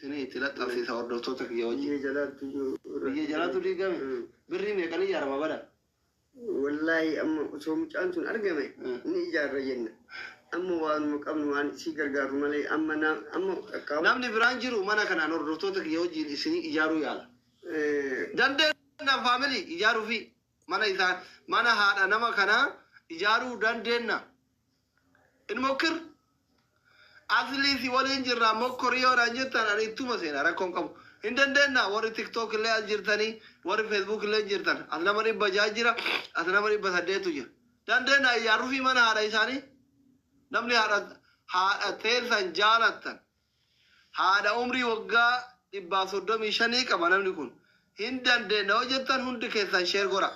Isinii itti laxxafsiisa hordoftoota kiyya wajjin. Biyya jalaattu iyyuu. Biyya jalaatu diigame. Birrii meeqan ijaarama bada? Wallaahi amma osoo mucaan sun argame ni ijaarra jenna. Amma waanuma qabnu waan isii gargaaru malee amma amma akka Namni biraan jiru mana kanaan hordoftoota kiyya wajjin isinii ijaaruu yaala. Dandeenya family ijaaruu fi mana isaa, mana haadha nama kanaa ijaaruu dandeenya. In mokkir aslii si waliin jirra mokkorii yoo naan jettan ani ittuma seena, rakkoon qabu. Hin dandeenya. Warri TikTok illee as jirtanii, warri Facebook illee jirtan, as nama 600 jira, as nama 800tu jira. Dandeenya ijaaruu fi mana haadha isaanii. Namni haadha teessan jaalattan, haadha umrii waggaa 135 qaba namni kun, hin dandeenya yoo jettan hundi keessan share godha.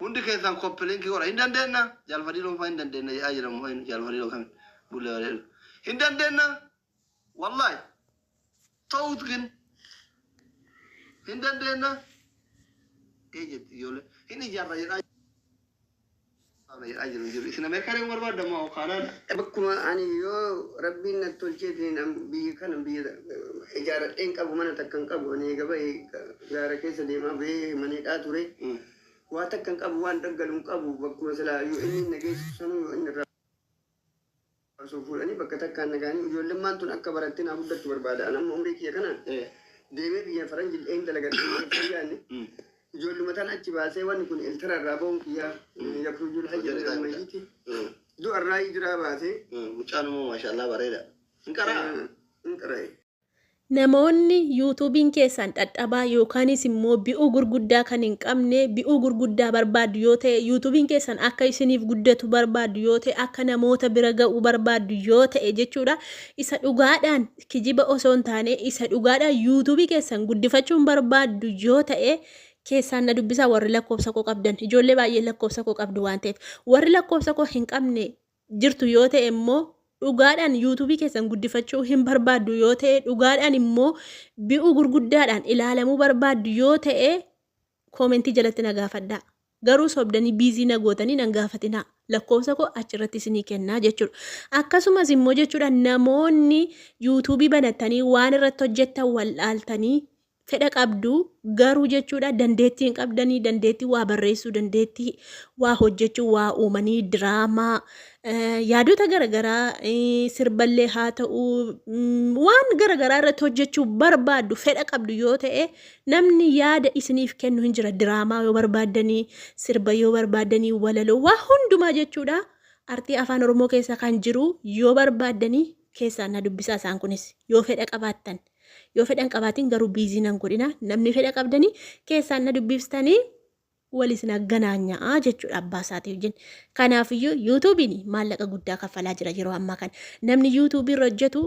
Hundi keessan copy link godha. Hin dandeenya. Jaalfadii loonfaa hin dandeenya jedhaa jedhamu. Jaalfadii loon bullee bareedu. Hin dandeenya. Wallahi. Ta'ut gin. Hin dandeenya. Ee jetti ijoollee. Hin ijaarra jedhaa jiru jiru. Isin Ameerikaa deemuu barbaadda moo Kaanaada? Bakkuma ani yoo Rabbiin natti tolcheetiin biyya kana biyya ijaaradheen qabu, mana takka hin qabu. Ani eega bahee gaara keessa deemaa bahee maneedhaa ture. Waa takka hin qabu, waan daggalu hin qabu. Bakkuma silaa yoo inni na geessisu sanuu yoo inni irraa osoo fuudhanii bakka takkaan nagaanii ijoolleen tun akka barattee naa guddattu barbaada. Ani amma umrii kiyya kanaan deemee biyya faranji illee hin dalagadhe fayyaanne. Ijoolluma tana achi baasee wanni kun iltara irraa ba'uun kiyyaa يخرج الحي من الميت. Du'a irraa hijiraa baasee. Mucaan immoo maashaallah bareeda. Hin qaraa? Hin qara'e. Namoonni YouTubeiin keessan dhadhabaa yookaanis immoo view gurguddaa kan hin qabne, view gurguddaa barbaaddu yoo ta'e, YouTubeiin keessan akka isiniif guddatu barbaaddu yoo ta'e, akka namoota bira ga'uu barbaaddu yoo ta'e jechuudha. Isa dhugaadhaan, kijiba osoo hin taane, isa dhugaadhaan YouTubeii keessan guddifachuun barbaaddu yoo ta'e, keessaan na dubbisaa warri lakkoofsa koo qabdan. Ijoollee baay'ee lakkoofsa koo qabdu waan ta'eef. Warri lakkoofsa koo hin qabne jirtu yoo ta'e immoo, dhugaadhaan YouTubeii keessan guddifachuu hin barbaaddu yoo ta'e, dhugaadhaan immoo view gurguddaadhaan ilaalamuu barbaaddu yoo ta'e, commentii jalatti na gaafadhaa. Garuu sobdanii busy na gootanii nan gaafatinaa. Lakkoofsa koo achirratti isinii kennaa jechuudha. Akkasumas immoo jechuudha, namoonni YouTubeii banattanii waan irratti hojjettan wal'aaltanii fedha qabdu garuu jechuudha dandeettii hin qabdanii, dandeettii waa barreessuu, dandeettii waa hojjechuu, waa uumanii, diraamaa, yaadota garaagaraa, sirballee haa ta'uu, waan garaagaraa irratti hojjechuu barbaaddu, fedha qabdu yoo ta'e, namni yaada isiniif kennu hin jira. Diraamaa yoo barbaaddanii, sirba yoo barbaaddanii, walaloo, waa hundumaa jechuudha, artii Afaan Oromoo keessa kan jiru yoo barbaaddanii keessaan na dubbisaa. Isaan kunis yoo fedha qabaattan. Yoo fedhan qabaatiin garuu busy nan godhina. Namni fedha qabdanii keessaan na dubbistanii wal isin agganaanyaa jechuudha abbaa isaatii wajjin. Kanaafiyyuu YouTubeiin maallaqa guddaa kaffalaa jira yeroo ammaa kana. Namni YouTubeii irra hojjetu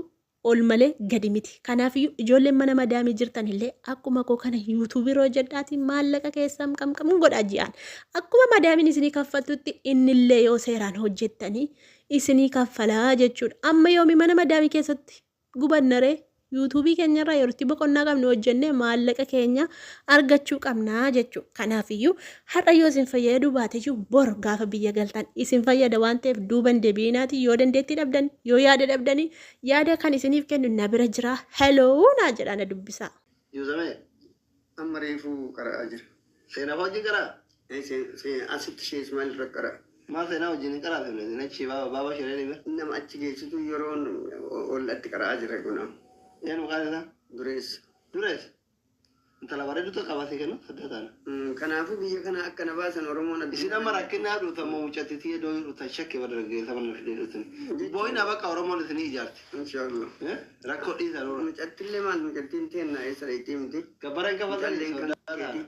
ol malee gadi miti. Kanaafiyyuu ijoolleen mana madaamii jirtan illee akkuma koo kana YouTubeii irra hojjedhaatii maallaqa keessan qamqam godhaa ji'aan. Akkuma madaamiin isinii kaffaltutti innillee yoo seeraan hojjettanii isinii kaffalaa jechuudha. Amma yoomi mana madaamii keessatti gubannaree? YouTubeii keenyarraa yerootti boqonnaa qabnu hojjennee maallaqa keenya argachuu qabnaa jechuudha. Kanaafiyyuu har'a yoo isin fayyaduu baateyyuu, bor gaafa biyya galtan isin fayyada waan ta'eef, duuban deebi'inaati. Yoo dandeettii dhabdan, yoo yaada dhabdanii, yaada kan isiniif kennu na bira jira. Hello naa jedhaa na dubbisaa. Yuuzamee. Amma reefuu qara'aa jira. Seenaa wajjin qaraa? Asitti ishee Ismail irra qara'a. Maal seenaa wajjin hin qaraasifne isin achi baaba shiree bira? Nama achi geessitu yeroon ollatti qara'aa jira kun. Eenyu maqaan isaa? Dureessa. Dureessa. Intala bareedutu qabasii kennu sadda taana. Kanaafuu biyya kana akka na baasan Oromoon Isin amma rakkinaa dhuutan moo mucattitii iddoo dhuutan shakkii bara dargaggeessa mana fidee dhuutan. Boo'ina bakka Oromoon isinii ijaarti. Inshaallah. Rakkoo dhiisan oolu. Mucattillee maal, mucattiin teenna eessa dheeyxee miti. Gabbara hin kaffaltanii Mucalleen kan sodaa taana.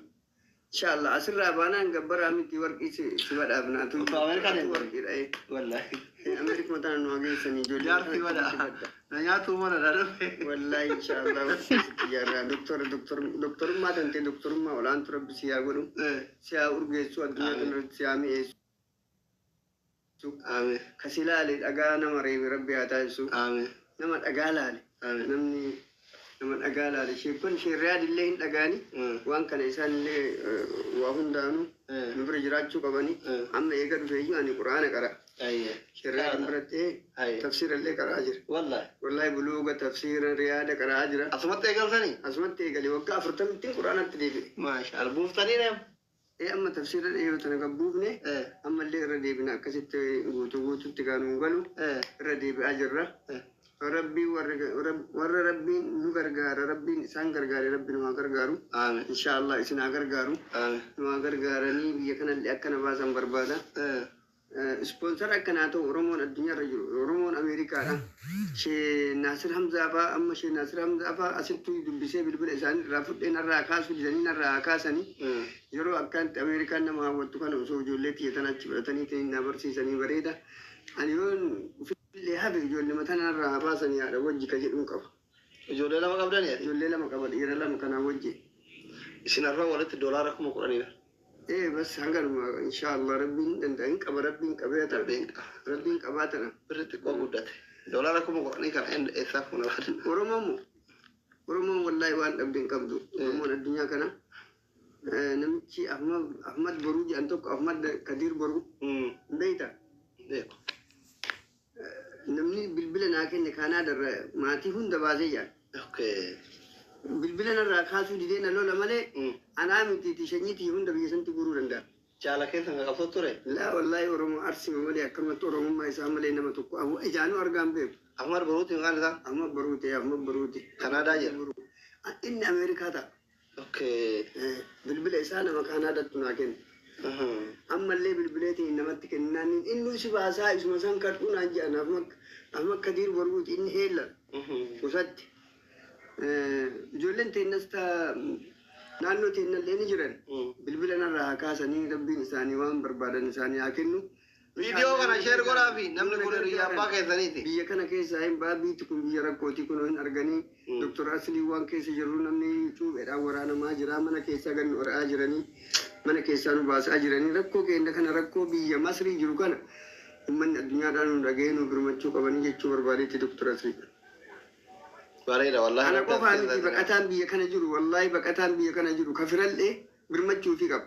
Inshaallah asirraa baanaan gabbaraa miti, warqii si badhaafna. Atu Osoo Ameerikaa atu deemte. warqiidha. Wallaahi. Ameerikuma tana nu hageessanii ijoollee Jaarsi kana bada. akkamitti badda. Na nyaatu mana dha dhufe. Wallahi inshaallah warqii sitti ijaarraa. Doktora doktor doktorummaa tantee doktorummaa olaantu Rabbi si haa godhu. Si haa urgeessu, addunyaa Amiin. kanarratti si haa mi'eessu. Amiin. Kasi laale dhagaa nama reebe Rabbi haa taasisu. Amiin. Nama dhagaa laale. Amiin. Namni nama dhagaa laale. Sheekon ishee Riyaad illee hin dhagaani. Waan kana isaan illee waa hundaanuu nu bira jiraachuu qabani. Amma eega dhufeeyyuu ani Quraana qara. Shari'aa hin baradhee tafsiira illee qara'aa jira. Wallahi. Wallahi buluuga tafsiira riyaada qara'aa jira. Asumatti eegaltanii? Asumatti eegale waggaa 40tti quraanatti deebi'e. Maashaallah. Buuftanii deemu? Amma tafsiira dhiyoo tana kan buufne ammallee irra deebina akkasitti guutuu guutuutti kan nu galu irra deebi'aa jirra. Rabbiin warra rabbiin nu gargaara rabbiin isaan gargaare rabbi nu haa gargaaru. Amiin. Inshaallah isin haa gargaaru. Amiin. Nu haa gargaaranii biyya kanallee akkana baasan barbaada. Ispoonsara akkanaa ta'u Oromoon addunyaarra jiru Oromoon Ameerikaadha. Shee Naasir Hamzaa fa'aa amma Shee Naasir Hamzaa fa'aa asittuu dubbisee bilbila isaanii irraa fudhee narraa kaasuu didanii narraa haa kaasanii yeroo akkanatti Ameerikaan nama hawwattu kana osoo ijoollee xiyyeetan achi fudhatanii ta'in na barsiisanii bareeda. Ani yoon ofillee hafe ijoollee mataa narraa haa baasanii haadha wajji ka jedhuun qaba. Ijoollee lama qabdanii ati? Ijoollee lama qaba dhiira lama kanaa wajji. Isin har'a walitti $10,000. Bas hanganuma inshaallah rabbiin danda'a hin qaba rabbiin qabee tana. Rabbiin qaba. Rabbiin qabaa tana. Birri xiqqoo guddate. $10,000 kana eessaa fuuna baada? Oromoon moo? Oromoon wallahi waan dhabde hin qabdu. Oromoon addunyaa kana namichi Ahmad Boruu jedhan tokko Ahmad Kadir Boruu hin beektaa? Beeku. Namni bilbila naa kenne Kaanaadarra maatii hunda baasee jira. Okay. Bilbila narraa kaasuu didee na lola malee anaa mitiiti shanyiitii hunda biyya sanatti guuruu danda'a. Jaala keessa kan qabsoo ture? Laa wallahi Oromoo arsima malee akkanumatti Oromummaa isaa malee nama tokko ijaanuu argaan beeku. Ahmad Boruuti maqaan isaa? Ahmad Boruuti Ahmad Boruuti. Kanaadaa jira? Inni Ameerikaa ta'a. Okay. Bilbila isaa nama Kaanaadaatti naa kenne. Ammallee bilbileetiin namatti kennaan inni si baasaa isuma san kadhuu naan jedhan Ahmad Kadiir Boruuti inni heella gosatti. Ijoolleen teennas naannoo teennallee ni jiran. Bilbila narraa haa kaasanii rabbiin isaanii waan barbaadan isaanii haa kennu. Viidiyoo kana share godhaa fi namni kun hiriyaa abbaa keessaniiti. Biyya kana keessaa hin baa biyyi kun biyya rakkootii kun hin arganii. Doktor Aslii waan keessa jiru namni cuupheedhaan waraanamaa jira mana keessaa gad nu ari'aa jiranii mana keessaa nu baasaa jiranii rakkoo keenya kana rakkoo biyya Masrii jiru kana uummanni addunyaadhaan nu dhaga'ee nu birmachuu qabanii jechuu barbaadeetti Doktor Aslii. Bareeda wallahi. Ana qofaa miti baqataan biyya kana jiru wallahi baqataan biyya kana jiru kafirallee birmachuufii qaba.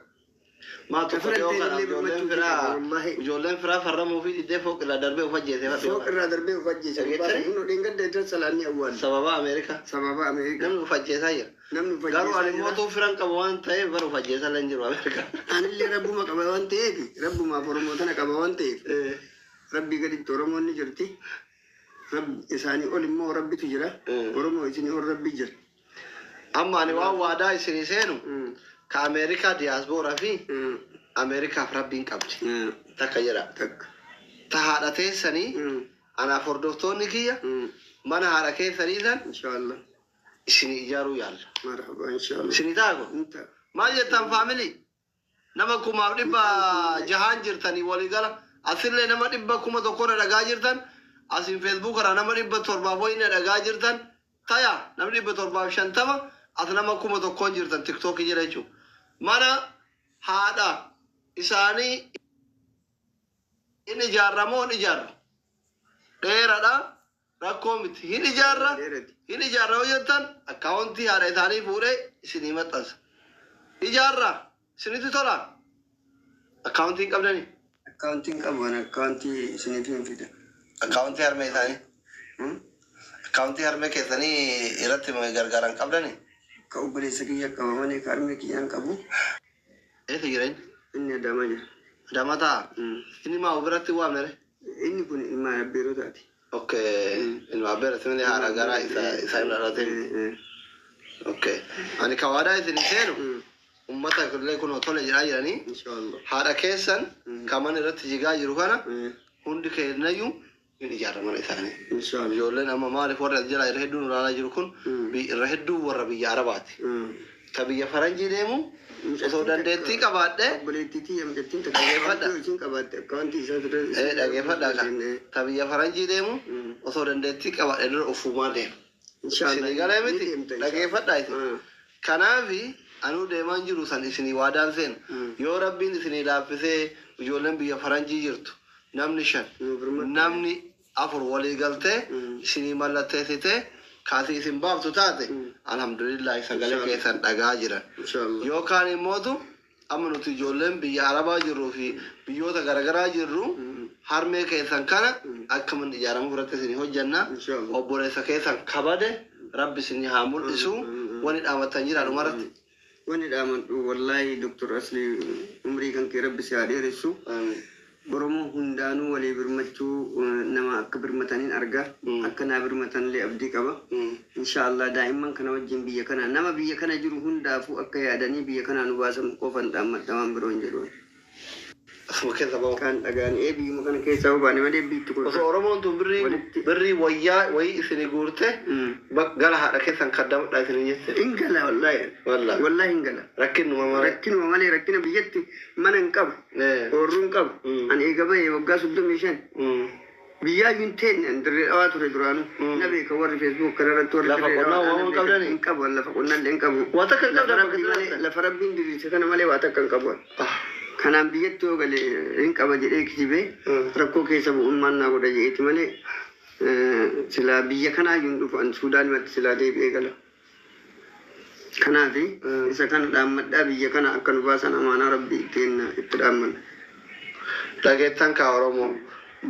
Maa tokko dhiyoo kana ijoolleen firaa Wallahi. ijoolleen firaa farramuu fi diddee fooq irraa darbee of ajjeese. Fooq irraa darbee of ajjeese. Dhageessanii? Kun dheengadda irra salaanni awwaalu. Sababa Ameerikaa. Sababa Ameerikaa. Namni of ajjeesaa jira. Namni of Garuu ani ajjeesaa jira. mootuu firan qabu waan ta'eef bara of ajjeesaa illee hin jiru Ameerikaa. Anillee rabbuma qaba waan ta'eef rabbumaaf Oromoo tana qaba waan ta'eef rabbii gaditti Oromoon ni jirti. Rabbi isaanii ol immoo rabbitu jira. Oromoo isinii ol rabbi jira. Amma ani waan waadaa isinii seenu ka Ameerikaa diyaaspooraa fi Ameerikaaf rabbiin qabdi. Takka jedha. Takka. Ta haadha teessanii anaaf hordoftoonni kiyya mana haadha keessanii san Inshaallah. isinii ijaaruu yaalla. Marhaba inshaallah. Isinii ta'a kun? Inta. Maal jettan faamilii? Nama 6,600 jirtanii walii gala. Asillee nama 1,000 dhagaa jirtan. Asin feesbuuk irraa nama 700 wayii dhagaa jirtan. Taya nama 750 as nama 1,000 jirtan tiktookii jira jechuudha. Mana haadha isaanii hin ijaarra moo hin ijaarra? Dheeraadha rakkoo miti hin ijaarra. Dheerati. Hin ijaarra yoo jettan akkaawuntii haadha isaanii fuudhee isinii maxxansa. Ijaarra isinitti tola. Akkaawuntii hin qabdanii? Akkaawuntiin qabu ani akkaawuntii isiniif hin fida. Akkaawuntii harmee isaanii. Akkaawuntii harmee keessanii irratti gargaaran qabdanii? Ka obboleessa kiyya qaba malee ka harmee kiyyaan qabu. Eessa jira inni? Inni Adaamaa jira. Adaamaa ta'a. Inni maa biratti waamne ree? Inni kun ilma abbeerotaati. Okay. Ilma abbeeroti malee haadha garaa isaa hin dhalate. Okay. Ani ka waadaa isinii seenu ummata illee kun tole jedhaa jiranii Inshaallah. haadha keessan kan mana irratti jigaa jiru kana hundi keenyayyuu hin ijaarra mana isaanii. Inshaallah. Ijoolleen amma maaliif warra as jala irra hedduun ilaalaa jiru kun irra hedduu warra biyya Arabaati. Ka biyya faranjii deemu osoo dandeettii qabaadhee Obboleettii tiyya mucattiin takka Dhageeffadha. akkaawuntii isiin qabaatte akkaawuntii isaa ture. Dhageeffadhaa ka. Ta biyya faranjii deemu osoo dandeettii qabaadhee dura ofumaa deema. Inshaallah. Isinii galee miti Ni deemta inshaallah. dhageeffadhaa isin. Kanaafi anuu deemaan jiru san isinii waadaan seenu. Yoo rabbiin isinii laaffisee ijoolleen biyya faranjii jirtu namni 5 Nu birmadhu. namni 4 walii galtee isinii mallatteessitee kaasii isin baaftu taate alhamdulillah sagalee Inshaallah. keessan dhagaa jiran. Inshaallah. Yookaan immootu amma nuti ijoolleen biyya Arabaa jirruu fi biyyoota garaagaraa jirru Harmee keessan kana akka manni ijaaramu irratti isin hojjanna. Inshallah. Obboleessa keessan kabade Rabbi isin haa mul'isu. Wani dhaamattan jira dhumarratti. Wani dhaamadhu, wallaahi Doktor Asli, umrii kan kee Rabbi si haa dheeressu. Oromoo hundaanuu walii birmachuu, nama akka birmataniin arga. Akka naa birmatanillee abdii qaba. Inshallah, daa'imman kana wajjin biyya kana, nama biyya kana jiru hundaafuu akka yaadanii biyya kana nu baasan qofan dhaammadha, waan biroo hin jedhu. Asuma keessa bahu. Kan dhagaan ee biyyuma kana keessaa hubaane malee biitti kun. Osoo Oromoon tun birrii birrii wayyaa wayii isinii guurte gara haadha keessan kaddamadha isinii jette. Hin gala wallaahi. Wallaahi. Wallaahi hin gala. Rakkinuma malee. Rakkinuma malee, rakkina biyyatti mana hin qabu. Oorruu hin qabu. Ani eega bahee waggaa 35. Biyyaa hin teenne, dirree Dhawaa ture duraanuu. Na beeka warri Facebook kanarratti warri Lafa dirree qonnaa Dhawaa waan na beeka. qabdanii? Hin qabu, lafa qonnaa hin qabu. Waa takka hin Lafa qabdan rabbii bakka malee, jiraattan. lafa Rabbiin diriirse kana malee waa takka hin qabu. Kanaan biyyatti yoo gale hin qaba jedhee kijibee rakkoo keessa bu'ummaan naa godha jedheeti malee, silaa biyya kanaa hin dhufu, an Suudaanimatti silaa deebi'ee gala. Kanaafi isa kana dhaammadhaa, biyya kana akka nu baasan amaanaa Rabbii ittiin itti dhaammanna. Dhageettan kaa Oromoo,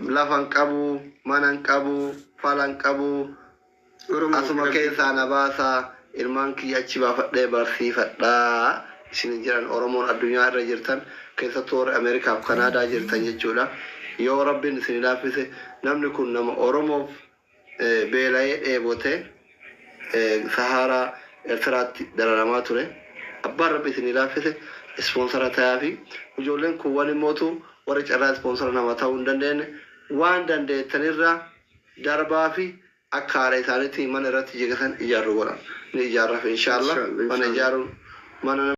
lafa hin qabu, mana hin qabu, fala hin qabu. Oromoo Asuma keessaa na baasaa, ilmaan kiyya achi baafadhee barsiifadhaa. Isin jiran Oromoon addunyaa irra jirtan, keessattuu warri Ameerikaaf Kanaadaa jirtan jechuudha. Yoo Rabbiin isin laaffise, namni kun nama Oromoof beela'ee dheebotee Saharaa Eertiraatti dararamaa ture. Abbaan Rabbi isin laaffise sponsor ta'aa fi ijoolleen kuuwwan immootu warri carraa sponsor nama ta'uu hin dandeenye waan dandeettanirraa darbaa fi akka haadha isaaniitti mana irratti jigatan ijaarru godhan ni ijaarraaf, inshaallah. Inshallah, mana inshallah. ijaaruun mana.